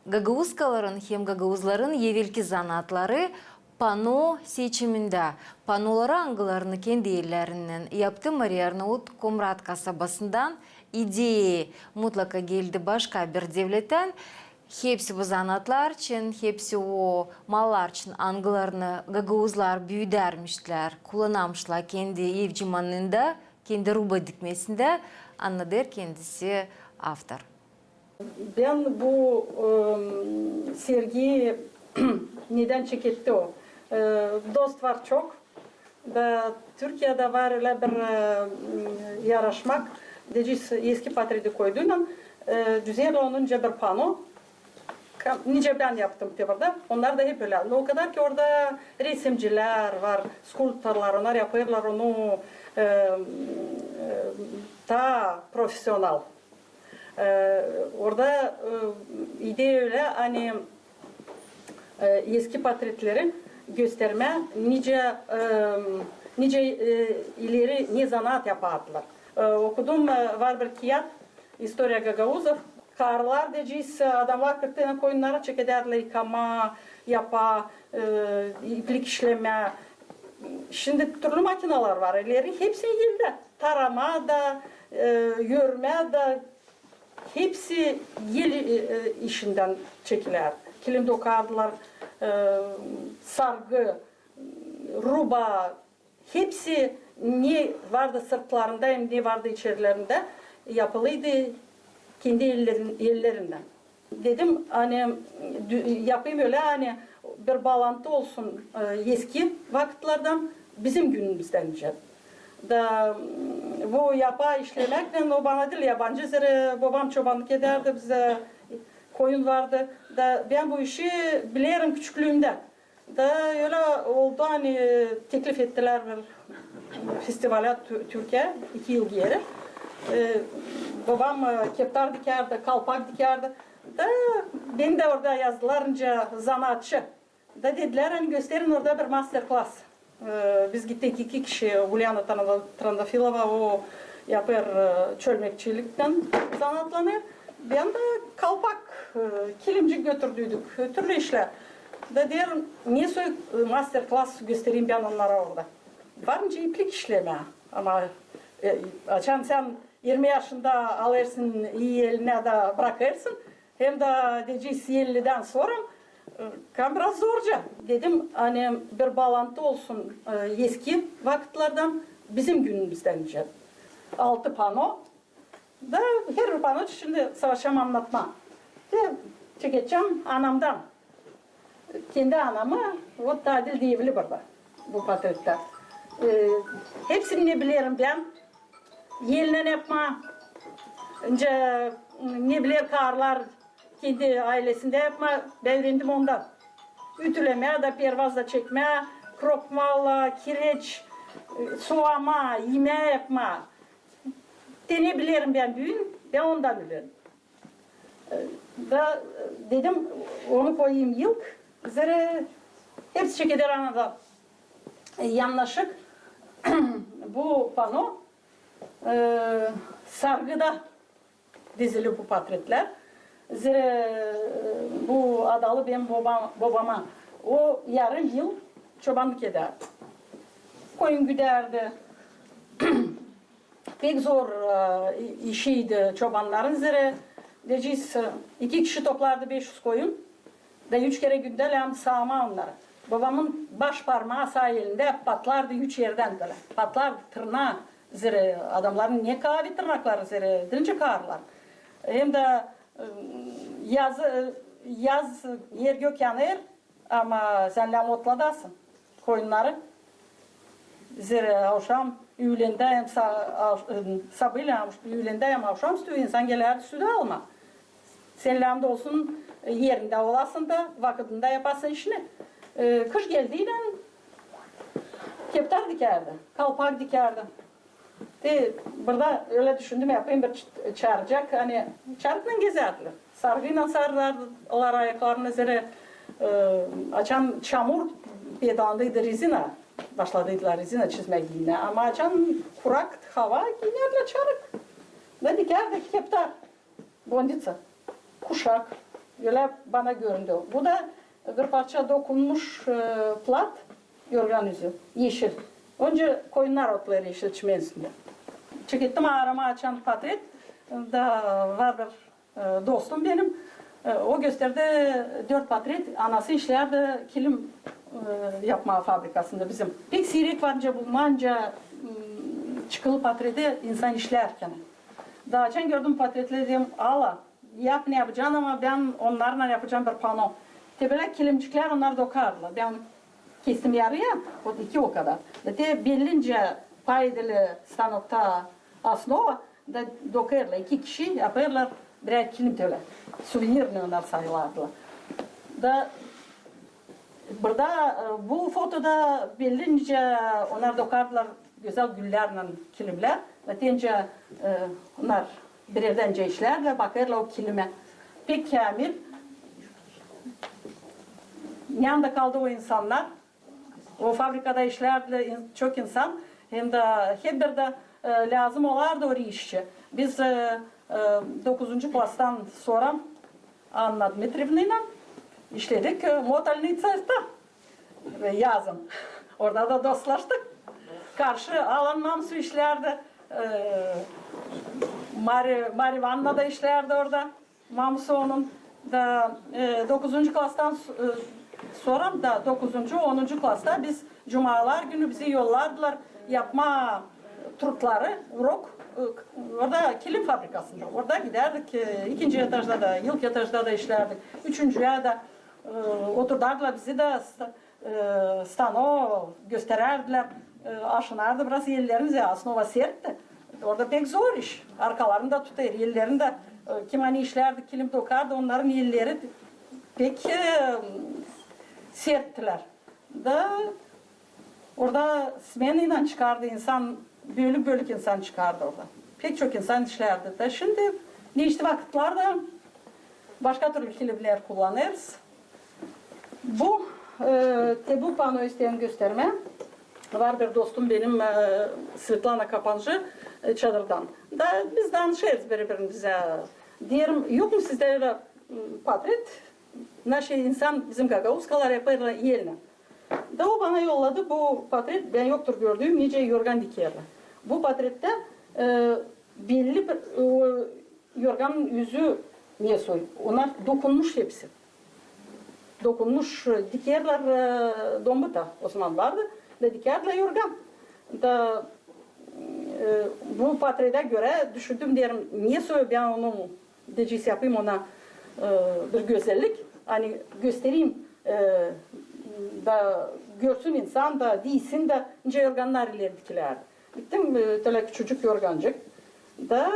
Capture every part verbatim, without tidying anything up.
Gagauzkaların hem gagauzların evelki zanaatları pano seçimindä. Panoları, angılarını kendi ellerinnän yaptı Mariya Arnaut Komrat kasabasından. İdeya mutlaka geldi başka bir devlettän. Hepsi bu zanaatlar için, hepsi o mallar için, angılarını gagauzlar büüdärmişlär, kullanarmışlar kendi ev cimanında, kendi ruba dikmesindä, annadêr kendisi avtor. Bän bu, e, sergiyi nedän çeketti o? E, dost var çok. Da Türkiyedä var ölä bir, e, yaraşmak. Deyecez, eski portreti koyduynnan, e, düzerlär onunca bir pano. Ka-, nicä bän yaptım te burada. Onnar da hep ölä. No o kadar ki orada resimcilär var, skulptorlar, onnar yapêrlar onu, e, e, taa profesional. E, orada, e, ideya ölä, ani, e, eski portretleri göstermää, nicä, e, nicä, e, ileri ne zanaat yapardılar. E, okudum, e, var bir kiyat, İstoriya gagauzov. Karılar, deyecez, adamnar kırktaylan koyunnarı çekedärdilär yıkamaa, yapaa, e, iplik işlemää. Şindi türlü makinalar var, ileri hepsi elde. Taramaa da, e, örmää dä, hepsi el, e, e, işindän çekiler. Kilim dokardılar, e, sargı, ruba, hepsi ne vardı sırtlarında hem ne vardı içerilerindä yapılıydı kendi ellerin-, ellerindän. Dedim, ani dü-, yapayım ölä, ani bir baalantı olsun, e, eski vakıtlardan bizim günümüzdän nicä. Da, m, bu yapaa işlemeknän o bana diil yabancı, zerä bobam çobanlık edärdi, bizdä koyun vardı. Da bän bu işi bilerim küçüklüümdän. Da ölä oldu, ani teklif ettilär bir festivalä Tü-, Türkiyeyä iki yıl geeri. E, bobam, e, keptar dikärdi, kalpak dikärdi. Da beni dä orada yazdılar nicä zanaatçı. Da dedilär, ani gösterin orada bir master-klass. E, biz gittik iki kişi, Ulyana Tranda-, Trandafilova, o yapêr, e, çölmekçiliknän zanaatlanêr. Bän dä kalpak, e, kilimcik götürdüydük, e, türlü işlär. Da deerim, ne soy, e, master-klass göstereyim bän onnara orada. Var nicä iplik işlemää, ama, e, açan sän irmi yaşında alêrsın elinä da brakêrsın, hem dä deyecez ellidän sora, e, biraz zorca. Dedim, ani bir baalantı olsun, e, eski vakıtlardan bizim günümüzdän nicä. Altı pano. Da herbir pano için şindi savaşacam annatmaa. Te çekedecäm anamdan. Kendi anamı, vot, taa diil deyni burada, bu portretlär. E, hepsini ne bilerim bän, elnän yapmaa. Nicä, ne biler karılar kendi aylesindä yapmaa, bän üürendim ondan. Ütülemää dä, pervaz da çekmää, krokmaalla, kireç, e, suvamaa, imää yapmaa. Te ne bilerim bän büün, bän ondan üürendim. E, da, e, dedim, onu koyayım ilk, zerä hepsi çekeder anadan. E, yannaşık bu pano, e, sargıda dizili bu portretlär. Zerä, e, bu adalı benim bobam, bobama. O yarım yıl çobanlık edärdi. Koyun güdärdi. Pek zor, e, i-, işiydi çobannarın, zerä, deyecez, e, iki kişi toplardı beş üz koyun, da üç kerä gündä lääzımdı saamaa onnarı. Bobamın baş parmaa saa elindä patlardı üç erdän bölä. Patlardı tırnaa, zerä adamnarın ne kaavi tırnakları, zerä dilinci karılar. Hem dä, e, yazı, e, yaz er-gök yanêr, ama sän lääzım otladasın koyunnarı. Zerä avşam üülendä hem sa-, av-, e, sabaalän üülendä hem avşamüstü insan gelärdi südü almaa. Sän lääzım da olsun erindä olasın da vakıdında yapasın işini. E, kış geldiynän keptar dikärdi, kalpak dikärdi. Te burada ölä düşündüm, yapayım bir ç-, çarıcak, ani çarıklan gezärdilär. Sargıylan sarardılar ayaklarını, zerä, e, açan çamur peydalandıydı rezina, başladıydılar rezina çizmää giymää. Ama açan kurak hava, giyinärdilär çarık. Da dikärdi keptar, bonditsa, kuşak, Ölä bana göründü. Bu da bir parça dokunmuş, e, plat, yorgan üzü, eşil. Onca koyunnar otlêêr eşil çimen üstündä. Çekettim aarama açan patret, da var bir e, dostum benim, e, o gösterdi dört patret, anası işlärdi kilim, e, yapma fabrikasında bizim. Pek siirek var nicä bulmaa nicä, m, çıkılı patreti insan işlärkän. Da açan gördüm patretleri, dedim, ala, yap ne yapacan, ama bän onnarlan yapacam bir pano. Te bölä kilimciklär, onnar dokardılar. Bän kestim yarıya, ot iki o kadar. Da te belli nicä pay edili stanokta osnova, da dokêrlar, iki kişi yapêrlar birär kilim, ölä suvenirni onnar sayılardılar. Da burada, e, bu fotoda belli nicä onnar dokardılar gözäl güllärlän kilimlär. Da te nicä, e, onnar bir erdä nicä işlärlär, bakêrlar o kilimä. Pek käämil. Nända kaldı o insannar? O fabrikada işlärdi in-, çok insan, hem dä hep bir dä, e, lääzım olardı oraya işçi. Biz, e, e, dokuzuncu klastan sora Anna Dmitrievnaylan işledik, e, Motalnıtsada, e, yazın. Orada da dostlaştık. Karşı alan mamusu işlärdi, e, Mari, Mari Vanna da işlärdi orada. Mamusu onun da, e, dokuzuncu klastan s-, e, sora da dokuzuncu, onuncu klasta biz cumalar günü bizi yollardılar yapma trutları, urok, e, orada kilim fabrikasında. Orada gidärdik, e, ikinci etajda da, ilk etajda da işlärdik. Üçüncüyä dä, e, oturdardılar bizi dä st-, e, stano gösterärdilär, e, aşınardı biraz ellerimizi, osnova sertti. Orada pek zor iş. Arkalarını da tutêr, ellerini dä, e, kim ani işlärdi, kilim dokardı, onnarın elleri pek, e, serttilär. Da orada smenaylan çıkardı insan, bölük-bölük insan çıkardı orada. Pek çok insan işlärdi. Da şindi, neşti vakıtlarda başka türlü kilimlär kullanêrız. Bu, e, te bu pano isteerim göstermää. Var bir dostum benim, e, Svetlana Kapancı, e, Çadırdan. Da biz danışêrız biri-birimizä. Deerim, yok mu sizdä ölä, m, patret? Naşey insan, bizim gagauzkalar yapêrlar elnän. Da o bana yolladı bu patret, bän yoktur gördüüm, nicä yorgan dikerlär. Bu patrettä, e, belli bir, o, yorganın üzü ne soy, onnar dokunmuş hepsi. Dokunmuş, e, dikerlär, e, dombuta, o zaman vardı, da dikärdilär yorgan. Da, e, bu patredä görä düşündüm, deerim, ne soy bän onu, deyecez, yapayım ona, e, bir gözellik, ani göstereyim, e, da görsün insan da, disin da, nicä yorgannar ileri dikilärdi. Gittim, e, tölä küçücük yorgancık. Da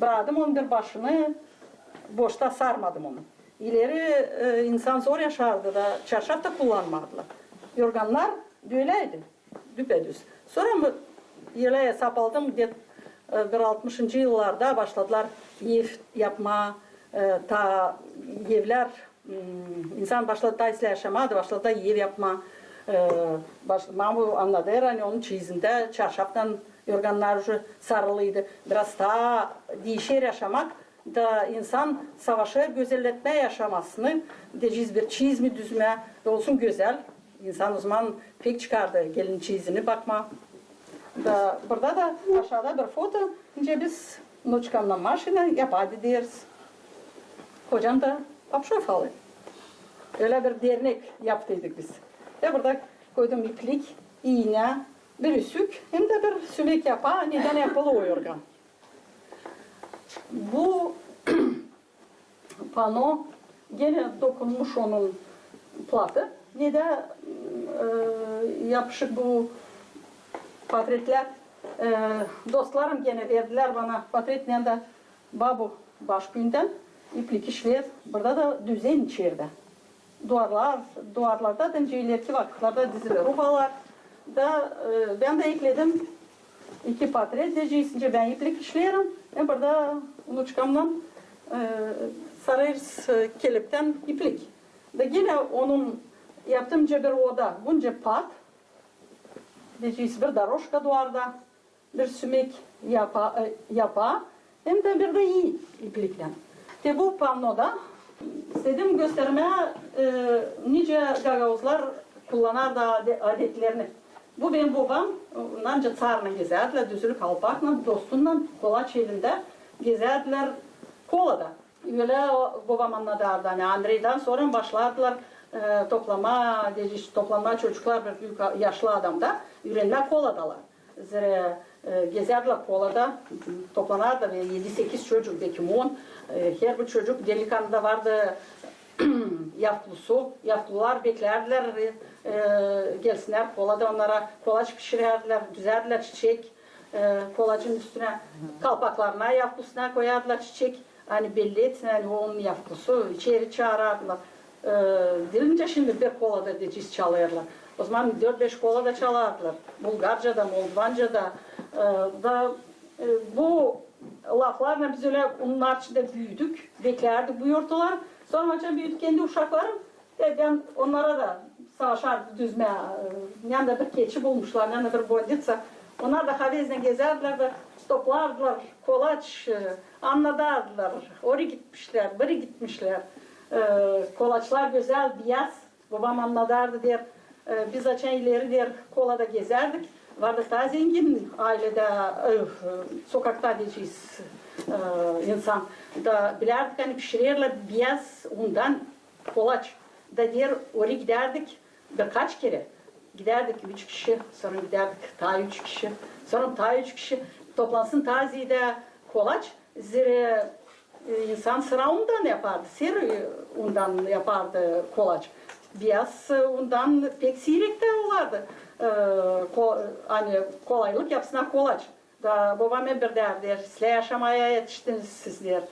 brakêrdım onun bir başını, boşta sarmadım onu. İleri, e, insan zor yaşardı da, çarşaf da kullanmardılar. Yorgannar böläydi, düpedüz. Sora mı, ölä esap aldım, где-то, e, bir altmışıncı yıllarda başladılar ev yapmaa, e, taa evlär M, insan başladı taa islää yaşamaa da, başladı taa ev yapmaa. E, baş-, mamu annadêr, ani onun çeyizindä çarşaftan yorgannar uje sarılıydı. Biraz taa diişer yaşamak da, insan savaşêr gözelletmää yaşamasını, deyecez, bir çeyiz mi düzmää da olsun gözäl. İnsan o zaman pek çıkardı gelin çeyizini bakmaa. Da burada da aşaada bir foto, nicä biz unuçkamnan Maşaylan yapaydı deeriz. Hocam da Papşoy falı. Ölä bir dernek yaptıydık biz. Ve burada koydum iplik, iinä, bir üsük, hem dä bir sümek yapaa, nedän yapılı o yorgan. Bu pano genä dokunmuş onun platı. Nedä, e, yapışık bu patretlär. E, dostlarım genä verdilär bana patret, nedä babu Başküündän iplik işleer. Burada da düzen içerdä. Duvarlar, duvarlarda da nicä ilerki vakıtlarda diziler ufalar. Da, e, bän dä ekledim iki patret, deyecez, nicä bän iplik işleerim. E, burada unuçkamnan, e, sarêrız, e, keleptän iplik. Da genä onun yaptım nicä bir oda, bu nicä pat, deyecez, bir doroşka duvarda, bir sümek yapa, e, yapa, hem dä bir dä ii ipliklän. Te bu pannoda İstedim göstermää, e, nicä gagauzlar kullanardı ade-, adetlerini. Bu benim bobam, ondan öncä Tsarnan gezärdilär, düzülü kalpaklan, dostunnan, kolaç elindä gezärdilär Kolada. Ölä o, bobam annadardı, ani Andreydän sora başlardılar, e, toplamaa, deyecez, toplanmaa çocuklar bir büük a-, yaşlı adamda, üürenmää Koladalar. Zerä, e, gezärdilär Kolada, toplanardı ve edi-sekiz çocuk, bekim on, e, herbir çocuk, delikanlı da vardı, yavklusu, yavklular beklärdilär, e, gelsinnär Kolada onnara, kolaç pişirärdilär, düzärdilär çiçek, e, kolacın üstünä, kalpaklarına, yavklusuna koyardılar çiçek, ani belli etsin, ani o onun yavklusu, içeri çaarardılar. E, diil nicä şindi bir Kolada, deyecez, çalêrlar. Ozaman dört-beş Kolada çalardılar. Bulgarca da, moldovanca da, e, da, e, bu laflarlan biz ölä onnar içindä büüdük, beklärdik bu yortuları. Sora açan büüdü kendi uşaklarım, e, bän onnara da savaşardım düzmää, e, nänä bir keçi bulmuşlar, nänä bir bonditsa. Onnar da havezlän gezärdilär da toplardılar kolaç, e, annadardılar. Ora gitmişlär, buraya gitmişlär. E, kolaçlar gözäl, biyaz. Bobam annadardı, deer, e, biz açan ileri, deer, Kolada gezärdik. Vardı taa zengin ayledä, e, sokakta, deyecez, e, insan. Da bilärdik, ani pişirerlär biyaz undan kolaç. Da, deer, oraya gidärdik birkaç kerä. Gidärdik üç kişi, sora gidärdik taa üç kişi, sora taa üç kişi. Toplansın taa zeedä kolaç. Zerä, e, insan sıra undan yapardı, seri, e, undan yapardı kolaç. Biyaz, e, undan pek siirek tä olardı, e, ko-, ani kolaylık yapsınnar kolaç. Da bobam hep bir deerdi, deer, islää yaşamaya etiştiniz siz, deer.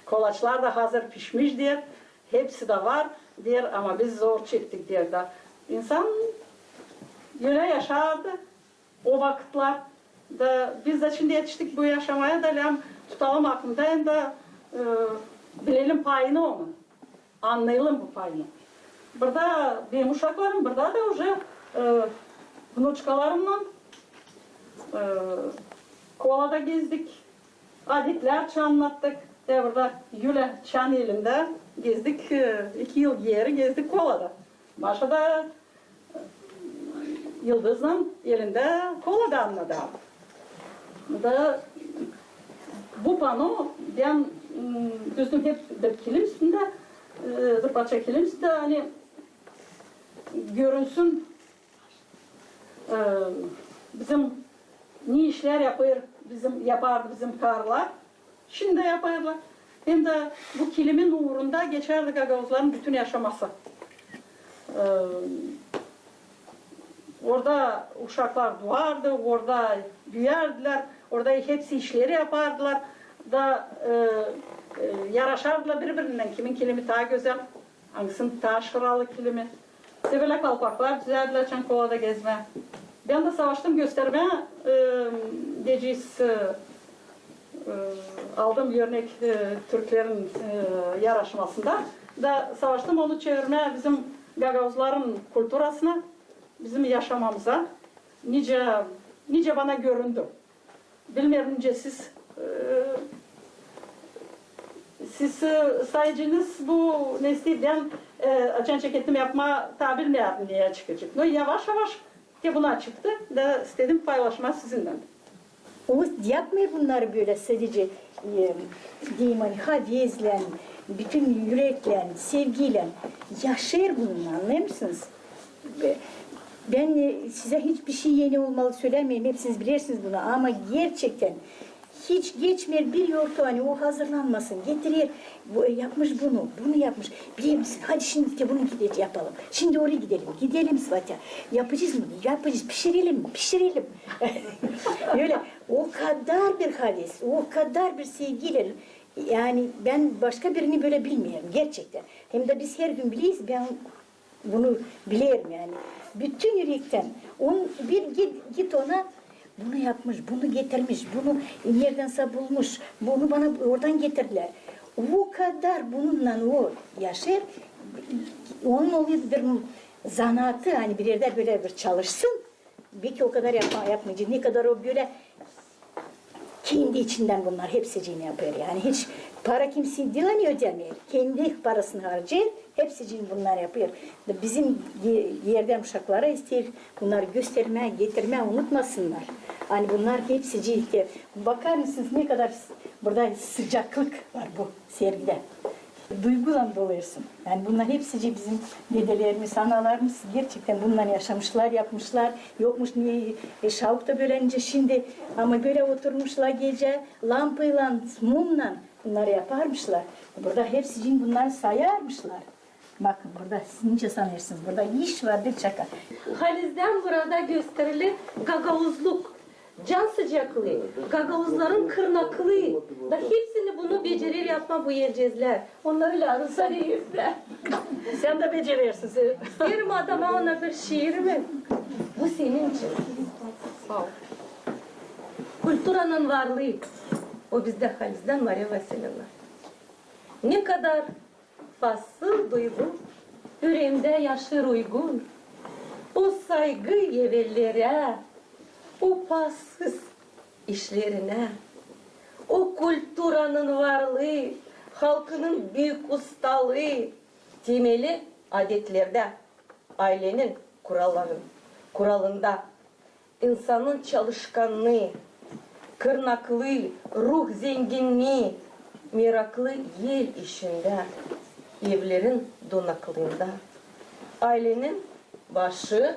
Kolaçlar da hazır pişmiş, deer. Hepsi dä var, deer, ama biz zor çektik, deer. Da insan ölä yaşardı o vakıtlar. Da biz dä şindi etiştik bu yaşamaya, da lääzım tutalım aklında, hem dä, e, bilelim payını onun. Annayalım bu payını. Burada benim uşaklarım, burada da uje, e, vnuçkalarımnan, e, Kolada gezdik, adetlär annattık. Da burada Yulya çan elindä gezdik, e, iki yıl geeri gezdik Kolada. Maşa da, e, Yıldıznan elindä Kolada annadardı. Da bu pano bän, m, düzdüm hep bir kilim üstündä, e, bir parça kilim üstündä, ani görünsün, e, bizim ne işlär yapêr, bizim, yapardı bizim karılar. Şindi dä yapêrlar. Hem dä bu kilimin uurunda geçärdi gagauzların bütün yaşaması. E, orada uşaklar duardı, orada büüyärdilär, orada hepsi işleri yapardılar. Da, e, e, yaraşardılar biri-birindän, kimin kilimi taa gözäl, angısının taa şıralı kilimi. Severlär kalpaklar düzärdilär, açan Kolada gezmää. Bän dä savaştım göstermää, e, deyecez, e, e, aldım örnek, e, türklerin, e, yaraşmasında. Da savaştım onu çevirmää bizim gagauzların kulturasına, bizim yaşamamıza. Nicä, nicä bana göründü. Bilmeerim, nicä siz, e, siz, e, sayacınız bu, ne isteyim, bän, e, açan çekettim yapmaa, taa bilmeerdim, ne çıkacek. No, yavaş-yavaş te buna çıktı da istedim paylaşmaa sizinnän. O yapmêêr bunnarı bölä sadecä, e, deyim, ani havezlän, bütün üreklän, sevgiylän yaşêêr bununnan, annêêrsınız? Be-, bän, e, sizä hiçbir şey eni olmalı sölämeerim, hepsiniz bilersiniz bunu, ama gerçektän hiç geçmeer bir yortu, ani o hazırlanmasın, getirer, bu, e, yapmış bunu, bunu yapmış. Biler misin, hadi şindi te bunu gide-, yapalım. Şindi oraya gidelim, gidelim, svatya. Yapacez mı? Yapacez, pişirelim, pişirelim. Ölä, o kadar bir haves, o kadar bir sevgiylän, ani bän başka birini bölä bilmeerim, gerçektän. Hem dä biz hergün bileyiz, bän bunu bilerim, ani bütün ürektän. On bir git, git ona, bunu yapmış, bunu getirmiş, bunu neredänsä bulmuş, bunu bana oradan getirdilär. O kadar bununnan o yaşêêr, onun oluyor bir zanaatı, ani bir erdä bölä bir çalışsın, beki o kadar yapma-, yapmayacek, ne kadar o bölä kendi içindän bunnar hepsicini yapêr. Yani hiç para kimsey diil ani ödämeer. Kendi parasını harcêêr, hepsicini bunnar yapêr. Bizim e-, erdän uşaklara isteer bunnarı göstermää, getirmää, unutmasınnar. Ani bunnar hepsicii. Bakar mısınız, ne kadar s-, burada sıcaklık var bu sergidä. Duyguylan doluyêrsın. Yani bunnar hepsicii bizim dedelerimiz, analarımız gerçektän bunnan yaşamışlar, yapmışlar. Yokmuş ne, e, şauk da bölä nicä şindi. Ama bölä oturmuşlar gecä, lampaylan, mumnan bunnarı yaparmışlar. Burada hepsicii bunnarı sayarmışlar. Bakın, burada siz nicä sanêrsınız, burada iş var bir çaka. Halizdän burada gösterilir gagauzluk, can sıcaklıı, gagauzların kırnaklıı. Da hepsini bunu becerer yapmaa bu elceezlär. Onnarı lääzım sana. Sän dä becerersin. Sän isteerim adama ona bir şiir mi? Bu senin için. Sağ ol. Kulturanın varlıı. O bizdä halizdän, Mariya Vasilyevna. Ne kadar fasıl duygu üreemdä yaşêêr uygun. O saygı evellerä, o pasız işlerinä, o kulturanın varlıı, halkının büük ustalıı, temeli adetlerdä, aylenin kuralların-, kuralında. İnsanın çalışkanlıı, kırnaklıı, ruh zenginnii, meraklı el işindä, evlerin donaklığında. Aylenin başı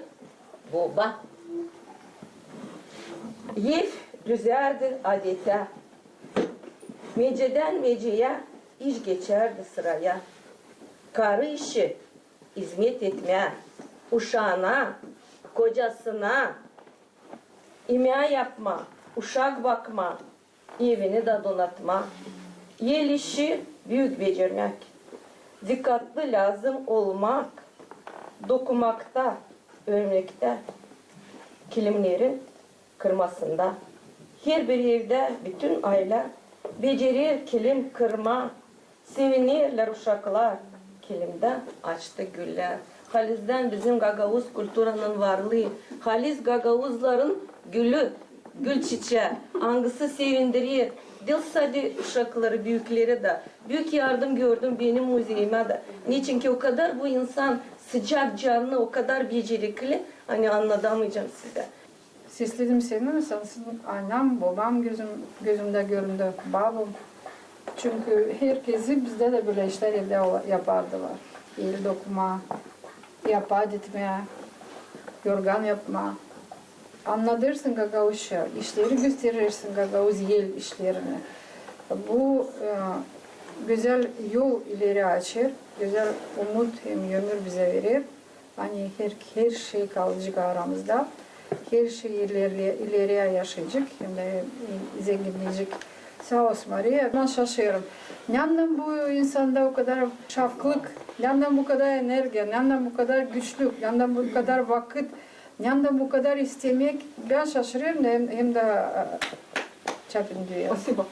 boba. Ev düzärdi adetä, mecedän meceyä iş geçärdi sıraya. Karı işi izmet etmää, uşaana, kocasına, imää yapmaa, uşak bakmaa, evini dä donatmaa. El işi büük becermäk. Dikkatlı lääzım olmak dokumakta, örmektä, kilimnerin kırmasında. Herbir evdä bütün aylä becerer kilim kırmaa. Sevinerlär uşaklar, kilimdä açtı güllär. Halizdän bizim gagauz kulturanın varlıı, haliz gagauzların gülü, gül çiçää, angısı sevindirer diil sade uşakları, büükleri dä. Büük yardım gördüm benim muzeyimä dä. Neçinki o kadar bu insan sıcak canlı, o kadar becerikli, ani annadamayacam sizä. Sesledim seni, sensän anam, bobam gözüm, gözümdä göründü, babam. Çünkü herkezi bizdä dä bölä işlär evdä ola-, yapardılar. El dokumaa, yapa ditmää, yorgan yapmaa. Annadêrsın gagauzça, işleri gösterersin gagauz el işlerini. Bu, e, gözäl yol ileri açêr, gözäl umut hem ömür bizä verer. Ani her, her şey kalıcek aramızda, her şey ileri, ileri yaşayacek hem dä, e, zenginneyecek. Saa ol, Mariya. Bän şaşêrım. Neredän bu insanda o kadar şafklık, neredän bu kadar energiya, neredän bu kadar güçlük, neredän bu kadar vakıt, neredän bu kadar istemäk? Bän şaşêrım hem, hem dä, e, çapın düü. Спасибо.